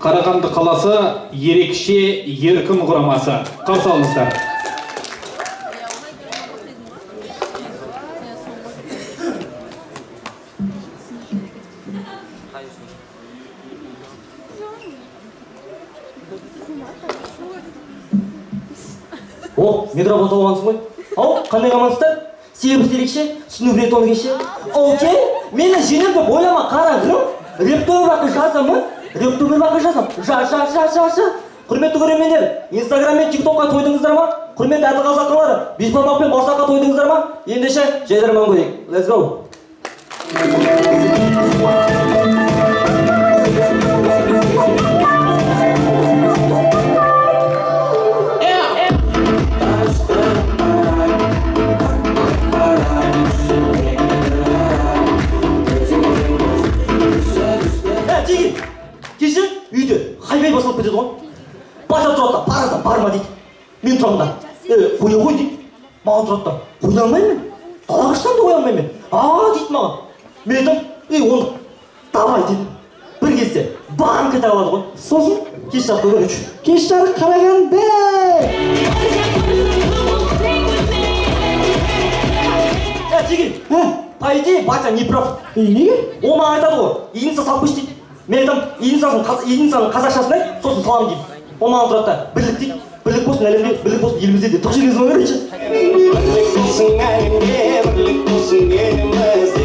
Қарағанды қаласы ерекше еркін құрамасы. Қарсы алыңыздар. О, микрофон тауып алғансың ғой. Ау, қандай қамансыздар? Себебі ерекше, түсіну білет оны кеше. Окей, мені жеңем деп ойлама, қарағым. Рэп тобы жазамын, рэп тобы жазам. Жа. Құрметті көрермендер, Инстаграм мен ТикТокқа тойдыңыздар ма? Құрметті әділ қазақылары, бешбармақ пен бауырсаққа тойдыңыздар ма? Ендеше, жайдарман көрейік. Let's go. Кеше үйде хайвей басылып кетеді ғой. Бата тұрады да, параздан барма дейді. Мен тұрамын да, қоя ғой дейді. Маған тұрады да, қоя алмаймын мен. Далаға шықсам да қоя алмаймын мен. А дейді маған. Мен айтамын, оны давай дедім. Бір кезде банк ете қалады ғой. Сосын кеш жарық көрейік. Кеш жарық Қарағанды! Жеге, по идее, батя не прав. Неге? Ол маған айтады ғой, единица салып қойшы дейді. Мен айтамын, единицаның қазақшасын айт, сосын саламын деймін. Ол маған тұрады да, бірлік дейді, бірлік болсын әлемде, бірлік болсын елімізде деп. Тық жегенсің ғой, короче. Бірлік болсын әлемде, бірлік болсын елімізде.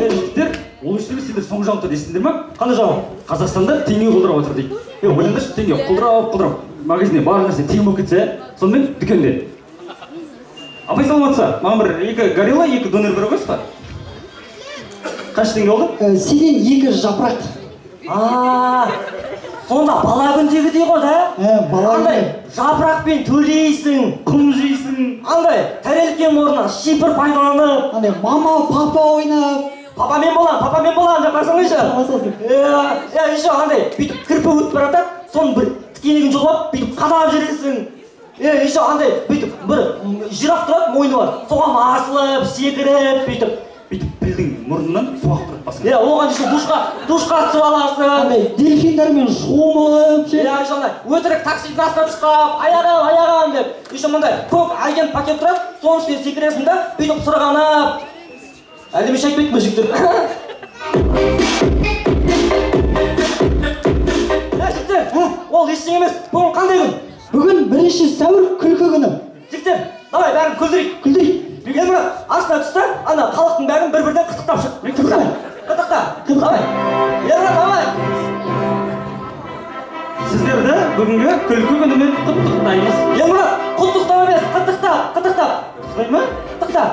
Жігіттер, ол үшін емес, сендер соңғы жаңалықтарды естідіңдер ма? Қандай жаңалық? Қазақстанда теңге құлдырап отыр дейді. Ойлаңдаршы, теңге құлдырап, магазинде барлық нәрсе теңге болып кетсе, сонымен дүкенде. Апай, саламатсыз, маған бір 2 горилла, 2 донер бере қойсыз ба? Қанша теңге болды? Сенен 2 жапырақ. Сонда бала күндегідей ғой да? Бала андай жапырақпен төлейсің, құм жейсің. Андай тәрелкенің орнына шипір пайдаланып, андай мама, папа ойнап, папа мен болам, папа мен болам деп қарасаңшы. Иә, еще андай бүйтіп кірпі өтіп бара жатады, соның бір тікенегін жұлып алып, бүйтіп қадап жібересің. Еще андай бүйтіп бір жираф тұрады, мойны бар, соған асылып, секіріп, бүйтіп пілдің мұрнынан су ағып тұрады басыңа. Иә, оған еще душқа түсіп аласың. Андай дельфиндармен шомылып ше. Иә, еще андай өтірік таксидің астына түсіп қалып, аяғым, аяғым деп. Еще мындай көк агент пакет тұрады, соның үстіне секіресің да, бүйтіп сырғанап. Әлде мен шайып кеттім бе, жігіттер? Ә, жігіттер, ол ештеңе емес. Бүгін қандай күн? Бүгін 1 сәуір, күлкі күні. Жігіттер, давай бәрін күлдірейік. Күлдірейік. Елмұрат, астына түс та, ана халықтың бәрін бір-бірден қытықтап шық. Қытықта. Қытықта. Давай. Елмұрат, давай. Сіздерді бүгінгі күлкі күнімен құттықтаймыз. Елмұрат, құттықтау емес, қытықтап, қытықтап. Құттықтай ма? Қытықта.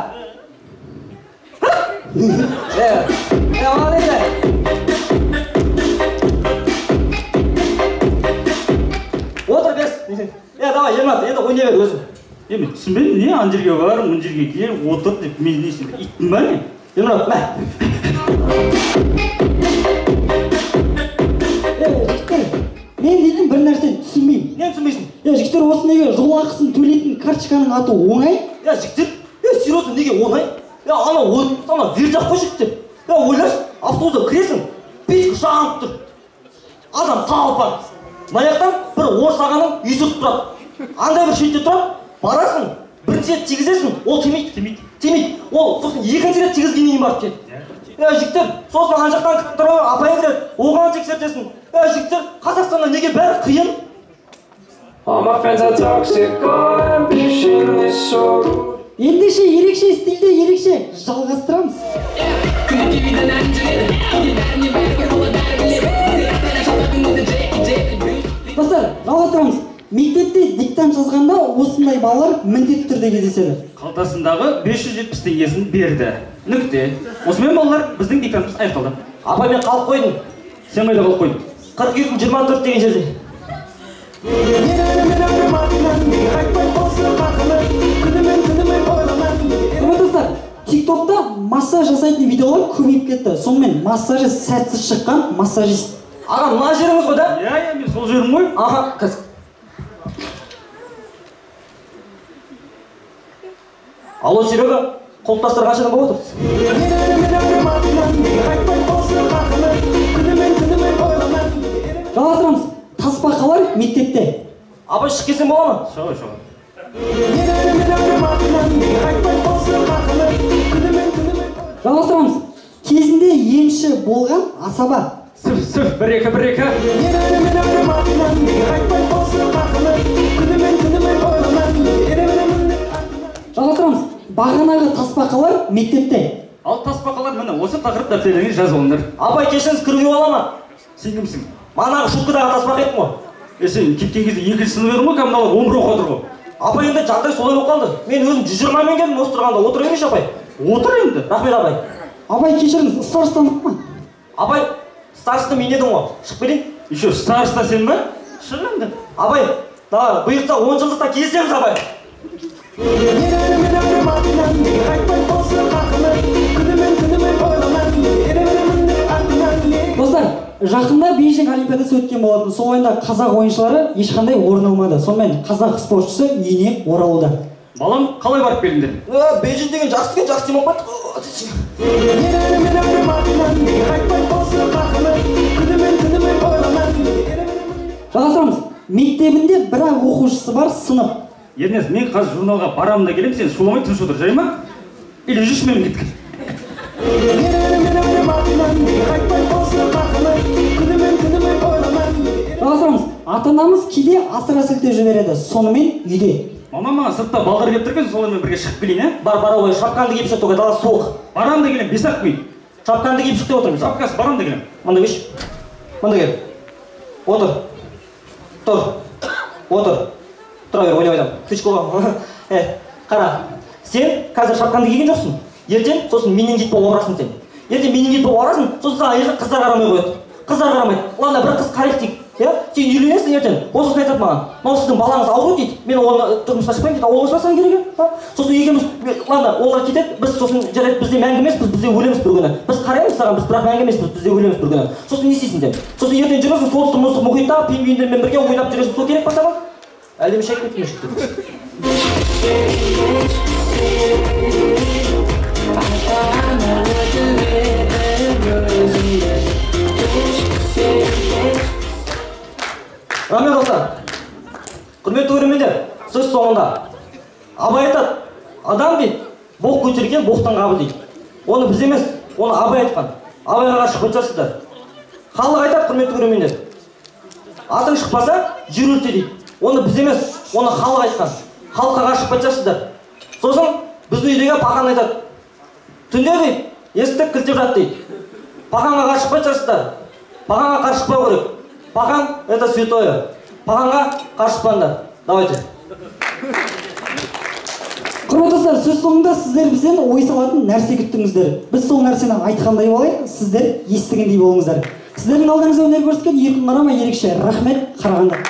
Маған енді. Отыр бес. Давай, Елмұрат, енді ойнай бер өзің. Мен түсінбедім, не ана жерге бар, мына жерге кел, отыр деп, мен не істеймін, иттім ба не? Елмұрат, мә. Жігіттер, мен дейтін бір нәрсені түсінбеймін. Нені түсінбейсің? Жігіттер, осы неге жол ақысын төлейтін карточканың аты оңай? Жігіттер, серьезно, неге оңай? Ана ана вертяқ қой, жігіттер. Ойлашы, автобусқа кіресің, печка жанып тұр. Адам талпа. Мына жақтан бір орыс ағаның үйі сүртіп тұрады. Андай бір шетте тұрады. Барасың, бірінші рет тигізесің, ол тимейді. Тимейді. Ол сосын екінші рет тигізгеннен кейін барып тиеді. Жігіттер, сосын ана жақтан контролер апай кіреді, оған тексертесің. Жігіттер, Қазақстанда неге бәрі қиын? Ендеше ерекше стильде ерекше жалғастырамыз. Достар, жалғастырамыз. Мектепте диктант жазғанда осындай балалар міндетті түрде кездеседі. Қалтасындағы 570 теңгесін берді. Нүкте. Осымен балалар, біздің диктантымыз аяқталды. Апай, мен қалып қойдым. Сен қайда қалып қойдың? 42-24 деген жерде. Құрметті достар, ТикТокта массаж жасайтын видеолар көбейіп кетті. Сонымен массажы сәтсіз шыққан массажист. Аға, мына жеріңіз ғой да? Иә, мен сол жерім ғой. Аға, қазір. Алло, Серега, құлыптастар қаншадан болып отыр? тасбақалар мектепте. Апай, шығып келсем бола ма? Шыға, шыға. Жалғастырамыз. Кезінде емші болған асаба. Сыф, сыф, 1, 2, 1, 2. Жалғастырамыз. Бағанағы тасбақалар мектепте. Ал тасбақалар міне осы тақырып дәптерлеріңе жазып алыңдар. Апай, кешіріңіз, кіруге бола ма? Сен кімсің? Манағы шуткадағы тасбақа едім ғой. Сен кеткен кезде 2-ші сынып едің ғой, кәдімгі 11 оқып отыр ғой. Апай, енді жағдай солай болып қалды. Мен өзім 120-мен келдім осы тұрғанда. Отыра берейінші, апай. Отыр енді. Рахмет, апай. Апай, кешіріңіз, староста ма? Апай, староста мен едім ғой. Шығып келейін. Еще староста сен ба? Шық енді. Апай, давай, бұйыртса 10 жылдықта кездесеміз, апай. Достар, жақында Бейжің олимпиадасы өткен болатын. Сол ойында қазақ ойыншылары ешқандай орын алмады. Сонымен қазақ спортшысы үйіне оралуда. Балам, қалай барып келдіңдер? Бейжің деген жақсы екен, жақсы демалып қайттық. Жалғастырамыз. Мектебінде бір-ақ оқушысы бар сынып. Ернес, мен қазір журналға барамын да келемін, сен шуламай тыныш отыр, жарай ма? Или жүрші менімен кеттік. Жалғастырамыз. Ата-анамыз кейде асыра сілтеп жібереді, сонымен үйде. Мама, маған сыртта балдар келіп тұр екен, солармен бірге шығып келейін, ә? Бар, бара ғой, шапкаңды киіп шық, тоқай, дала суық. Барамын да келемін, 5-ақ минут. Шапкаңды киіп шық деп отырмын. Шапкасы, барамын да келемін. Мында келші. Мында кел. Отыр. Тұр. Отыр. Тұра бер, ойнап айтамын. Күш қойған. Қара, сен қазір шапкаңды киген жоқсың. Ертең сосын менингит болып ауырасың сен. Ертең менингит болып ауырасың, сосын саған ертең қыздар қарамай қояды. Қыздар қарамайды. Ладно, бір қыз қарайық дейік. Иә? Сен үйленесің ертең. Ол сосын айтады маған. Мынау сіздің балаңыз ауру дейді. Мен оны тұрмысқа шықпаймын дейді. Ол осылай керек, а? Сосын екеуміз, ладно, олар кетеді, біз сосын жарайды, біз де мәңгі емеспіз, біз де өлеміз бір күні. Біз қараймыз саған, біз бірақ мәңгі емеспіз, біз де өлеміз бір күні. Сосын не істейсің сен? Сосын ертең жүресің солтүстік мұздық мұхитта пингвиндермен бірге ойнап жүресің. Сол керек па саған? Әлде мен шайып кеттім жігіттер. Рахмет, достар. Құрметті көрермендер, сөз соңында Абай айтады, адам дейді, боқ көтерген боқтан қабыл дейді. Оны біз емес, оны Абай айтқан. Абайға қарсы шығып жатсыздар. Халық айтады, құрметті көрермендер, атың шықпаса, жер өрте дейді. Оны біз емес, оны халық айтқан. Халыққа қарсы шығып жатсыздар. Сосын біздің үйдегі пахан айтады. Түнде дейді, есікті кілттеп жат дейді. Паханға қарсы шығып жатсыздар. Паханға қарсы шықпау керек. Пахан это святое. Паханға қарсы шықпаңдар. Давайте. Құрметті достар, сөз соңында сіздер бізден ой салатын нәрсе күттіңіздер. Біз сол нәрсені айтқандай болайық, сіздер естігендей болыңыздар. Сіздердің алдарыңызда өнер көрсеткен Еркін Қарама ерекше рахмет, Қарағанды.